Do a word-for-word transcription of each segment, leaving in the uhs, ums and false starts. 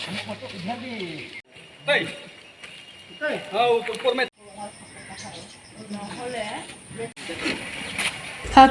Ha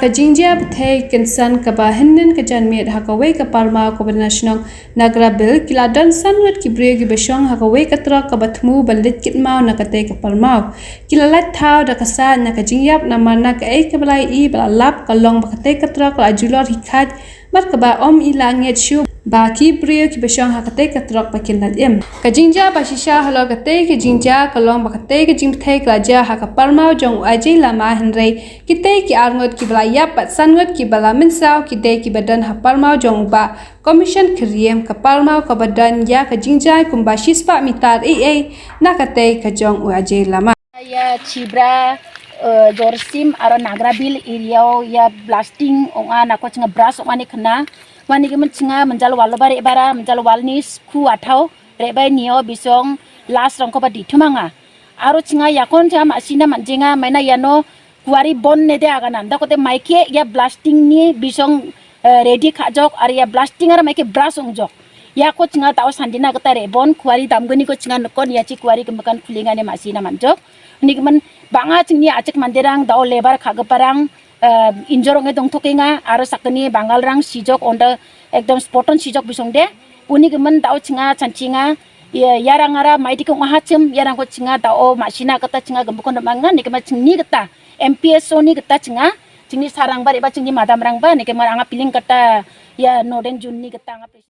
ka jingjia pyrthei kynsan kaba hynnin ka janmiet ha kawei ka parmaw kaba na shnong Nagrabil, ki la don san ngut ki briew kiba shong ha kawei ka trok kaba thmu ban leit kit maw na katei ka parmaw. Ki la lait thaw da ka sait na ka jingïap namar na kaei kaba la ïohi ba la lap ka long ba katei ka trok la julor hi khat, bad kaba ym i la ngeit shuh ba ki briew kiba shong ha katei ka trok ba kin lait im. Ka jingjia ba shisha halor katei ka jingjia ka long ba katei ka jingpyrthei ka la jia ha ka parmaw jong u Ajay Lama, hynrei kitei ki ar ngut kiba la ïap bad san ngut kiba la mynsaw ki dei kiba don ha parmaw jong u Bah Commission Kyriem, ka parmaw kaba don ïa ka jingjia kumba shispah mitar ei ei na katei ka jong u Ajay Lama. Ïa Chibra, eh, Jorsim aro Nagrabil area ïa blasting ong a na ko chnga bras ong a ni khna. Wani ki man chnga manjal wal bare bara manjal wal ni sku athau re bai nio bisong las rong ko ba di thumanga. Aro chnga ïa kon cha ma sina man jinga maina ïa no kuari bon ne de aga nan da ko te maike ïa blasting ni bisong, eh, ready kha jok ar ïa blasting ar maike bras ong jok. Ïa ko chnga tao sandina kata re bon kuari dam gani ko chnga nokon ïa chi kuari kemakan khulinga ne ma sina man jok. Ni kemen banga chingni achik manderang dao lebar kha geparang, eh, injor nge dong thokinga aro sakni bangal rang sijok onda ekdom spoton sijok bisong de. Uni kemen dao chinga chanchinga ïa, ïa rang ara mai dikong aha chim ïa rang ko chinga dao ma sina kata chinga gembukon manga ni kemen chingni kata M P S O ni kata chinga chingni sarang ba re ba chingni madam rang ba ni kemen anga piling kata ïa Noden Jun ni kata anga